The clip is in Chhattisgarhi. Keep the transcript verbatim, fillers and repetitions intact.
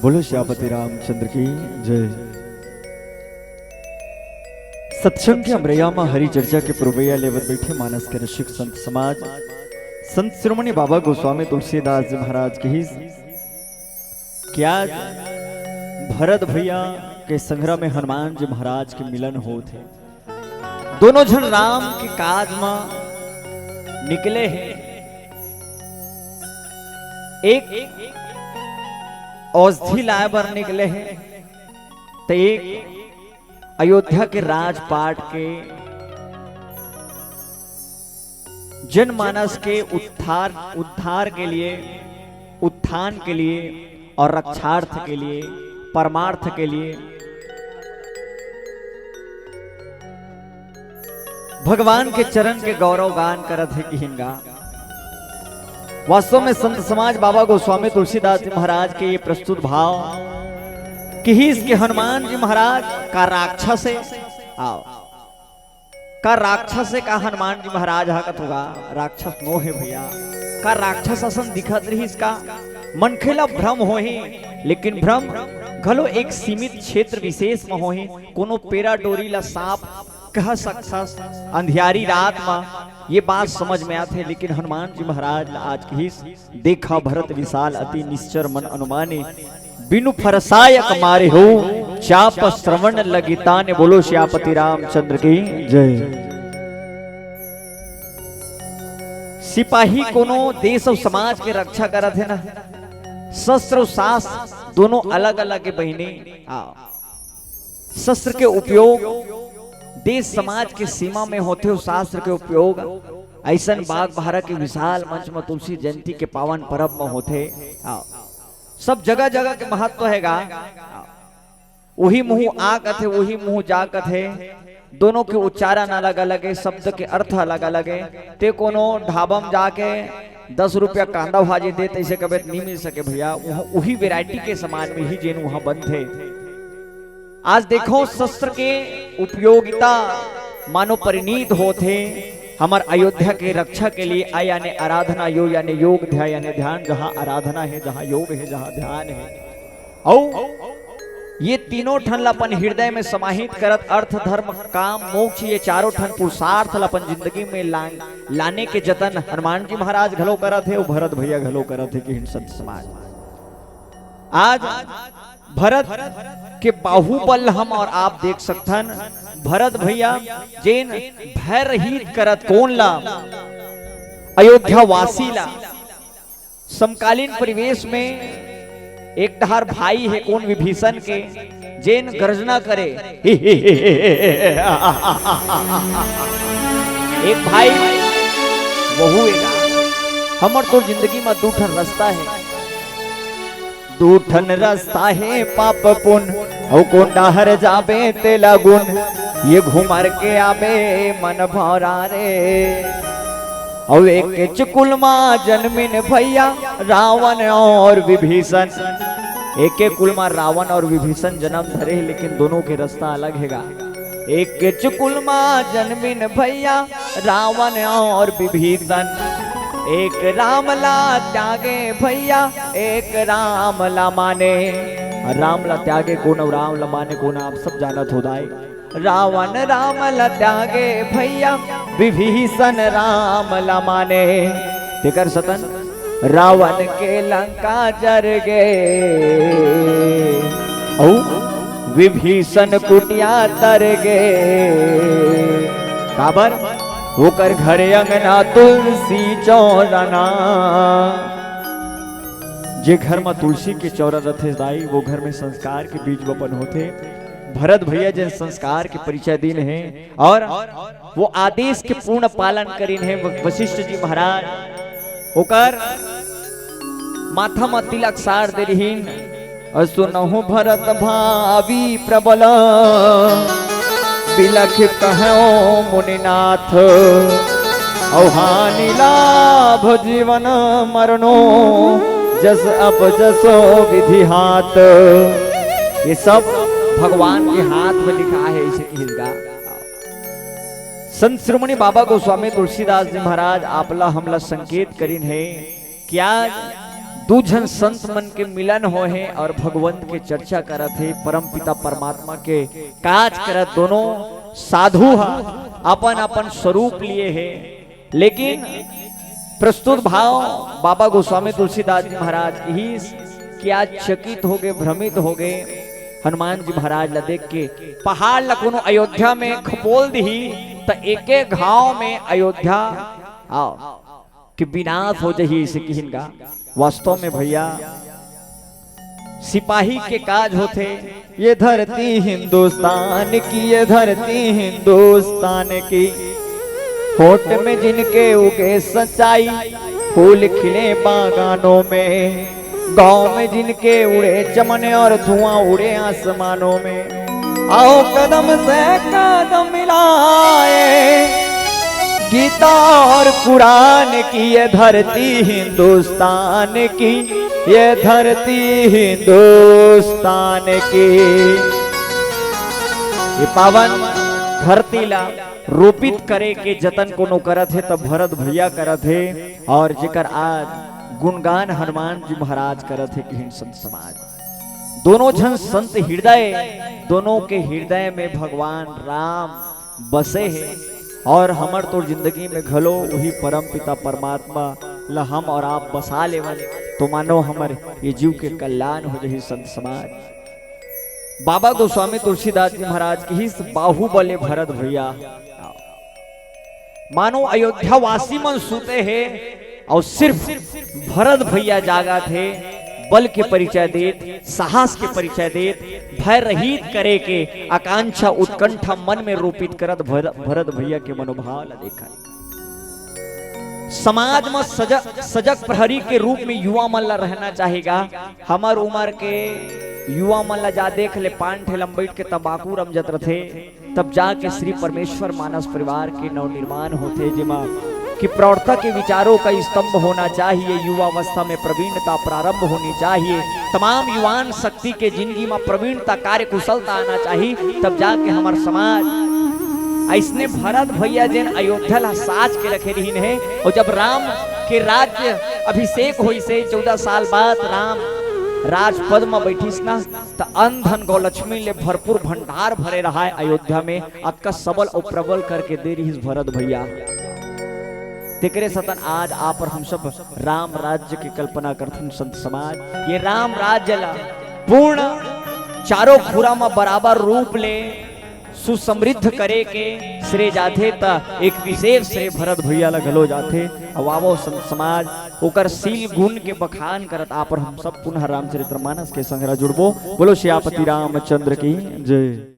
बोलो सियापति रामचंद्र की जय। सत्संग के अमरैया म हरि चर्चा के पुरवैया लेवत बैठे मानस के रसिक संत समाज, संत शिरोमणि बाबा गोस्वामी तुलसीदास जी महाराज कहिस कि आज भरत भैया के संघरा में हनुमान जी महाराज के मिलन होत हे। दोनों झन राम के काज म निकले हे। एक औषधि लाए बर निकले हे, त एक अयोध्या के राजपाट के जनमानस के उद्धार, उद्धार के लिए, उत्थान के लिए और रक्षार्थ के लिए, परमार्थ के लिए भगवान के चरण के गौरव गान करत हे किहिन गा। वास्तव में संत समाज बाबा गोस्वामी तुलसीदास जी महाराज के ये प्रस्तुत भाव किहिस के हनुमान जी महाराज का राक्षस हे। आओ, का राक्षस हे का हनुमान जी महाराज हा? कथों गा राक्षस नो हे भैया। का राक्षस असन दिखत रहिस का? मनखे ला भ्रम होही, लेकिन भ्रम घलो एक सीमित क्षेत्र विशेष म होही। कोनो पेरा डोरी ला सांप कह सकथस अंधियारी रात म, ये बात समझ में आथे। लेकिन हनुमान जी महाराज ला आज कहिस, देखा भरत विशाल अति निश्चर मन अनुमानी, बिनु फरसायक मारे हो, चाप श्रवण लगिताने। बोलो सियापति रामचंद्र की जय। सिपाही कोनो देश अउ समाज के रक्षा करत हे ना, शस्त्र अउ शास्त्र दोनों अलग अलग हे बहिनी। हाँ, शस्त्र के उपयोग देश समाज के सीमा में होथे, अउ शास्त्र के उपयोग अइसन बाग बहरा के विशाल मंच म तुलसी जयंती के पावन परब म होथे। हाँ, सब जगह जगह के महत्व हे गा। उही मुहूं आ कथे, उही मुहूं जा कथे, दोनों के उच्चारण अलग अलग हे, शब्द के अर्थ अलग अलग हे। ते कोनो ढाबा म जाके दस रुपया कांदा भाजी दे, तइसे कबे त नइ मिल सके भैया। उह-, उही variety के सामान में ही जेन उहां बनथे। आज देखो, शस्त्र के उपयोगिता मानो परिणीत होथे हमर अयोध्या के रक्षा के लिए। आ याने आराधना, यो याने योग, ध्या याने ध्यान, जहां आराधना हे, जहां योग हे, जहां ध्यान हे। अउ ये तीनों ठन ला अपन हृदय में समाहित करत अर्थ, धर्म, काम, मोक्ष, ये चारों ठन पुरुषार्थ ला अपन जिंदगी में लान-, लाने के जतन हनुमान जी महाराज घलो करत हे, अउ भरत भैया घलो करत हे किहिन संत समाज। आज भरत के बाहुबल हम अउ आप देख सकथन। भरत भैया जेन भय रहित करत कोन ला, अयोध्या वासी ला, समकालीन परिवेश में एक डहार भाई हे कोन विभीषण के, जेन गर्जना करे। एक भाई वहू हे गा, हमर तो जिंदगी म दू ठन रस्ता हे, दू ठन रस्ता हे पाप पुन, अउ कोन डहर जाबे तेला गुन, ये घुमर के आबे मन भौरा रे। अउ एकेच कुल मा जनमिन भैया रावण अउ विभीषण। एके कुल मा रावण अउ विभीषण जनम धरे हे, लेकिन दोनों के रस्ता अलग हे गा। एकेच कुल मा जनमिन भैया रावण अउ विभीषण। एक राम ला त्यागे भैया, एक राम ला माने। राम ला त्यागे कोन अउ राम ला माने कोन, आप सब जानत हो दाई। रावण राम ल त्यागे भैया, विभीषण राम ल माने। तेकर सतन रावण के लंका जर गे, अउ विभीषण कुटिया तर गे। काबर? ओकर घर अंगना तुलसी चौरना। जे घर म तुलसी के चौरा रथे दाई, वो घर में संस्कार के बीज बपन होथे। भरत भैया जेन संस्कार के परिचय दिन हे अउ वो आदेश के पूर्ण पालन करिन हे व-, वशिष्ठ जी महाराज। ओकर माथा म तिलक सार दे रिहिन, अउ सुनहु भरत भावी प्रबल, बिलख कहो मुनिनाथ। अउ हानि लाभ जीवन मरनो, जस अप जसो विधि हाथ। ये सब भगवान के हाथ में लिखा हे, इसे हिलगा। संत शिरोमणि बाबा गोस्वामी तुलसीदास जी महाराज आपला हमला संकेत करिन हे कि आज दू झन संत मन के मिलन होहे और भगवंत के चर्चा करत हे, परम पिता परमात्मा के काज करत दोनों साधु ह अपन अपन स्वरूप लिए हे। लेकिन प्रस्तुत भाव बाबा गोस्वामी तुलसीदास जी महाराज इहिस कि आज चकित हो गए, भ्रमित हो गए। हनुमान जी महाराज ला देख के पहाड़ ला कोनो अयोध्या में खपोल दिही त एके घाव में अयोध्या आओ कि विनाश हो जही, इसे किहिन गा। वास्तव में भैया सिपाही के काज होथे। ये धरती हिंदुस्तान की, ये धरती हिंदुस्तान की, होठ में जिनके उगे सच्चाई, फूल खिले बागानों में, गांव में जिनके उड़े चमन और धुआं उड़े आसमानों में। आओ कदम से कदम मिलाए, गीता और कुरान की ये धरती हिंदुस्तान की, ये धरती हिंदुस्तान की। ये पावन धरती ला रोपित करे के जतन कोनो करत हे त भरत भैया करत हे, और जेकर आज गुणगान हनुमान जी महाराज करत हे। किहिन संत समाज, दोनों झन संत हृदय, दोनों के हृदय में भगवान राम बसे हे और हमर तोर जिंदगी में घलो वही परम पिता परमात्मा ला हम और आप बसा लेवन तो मानो हमर ये जीव के कल्याण हो जही। संत समाज, बाबा गोस्वामी तुलसीदास जी महाराज किहिस, बाहुबले भरत भैया, मानो अयोध्या वासी मन सुते हे और सिर्फ भरत भैया जागत हे, बल के परिचय देत, साहस के परिचय देत, भय रहित करे के आकांक्षा उत्कंठा मन में रोपित करत भर-, भरत भैया के मनोभाव ला देखा। समाज में सजग, सजग प्रहरी के रूप में युवा मन ला रहना चाहेगा। हमर उम्र के युवा मन ला जा देख ले, पान ठेला म बैठ के तंबाकू रमजत रथे, तब जाके श्री परमेश्वर मानस परिवार के नवनिर्माण होथे, जेमा कि प्रौढ़ता के विचारों का स्तंभ होना चाहिए, युवावस्था में प्रवीणता प्रारंभ होनी चाहिए, तमाम युवान शक्ति के जिंदगी में प्रवीणता, कार्यकुशलता आना चाहिए, तब जाके हमर समाज अइसने भरत भैया जेन अयोध्या ला साज के रखे रहिन हे। और जब राम के राज्य अभिषेक होइस हे चौदह साल बाद, राम राजपद म बैठिस ना, त अन्न धन गौलक्ष्मी ले भरपूर भंडार भरे रहाय अयोध्या में, अतका सबल और प्रबल करके दे रिहिस भरत भैया। तेकरे सतन आज आप और हम सब राम राज्य के कल्पना करथन संत समाज। ये राम राज्य ला पूर्ण चारों खुरा म बराबर रूप ले सुसमृद्ध करे के श्रेय जाथे, त एक विशेष श्रेय भरत भैया ला घलो जाथे। अब आवो संत समाज, ओकर शील गुण के बखान करत आप और हम सब पुनः रामचरित्र मानस के संग जुड़बो। बोलो सियापति रामचंद्र की जय।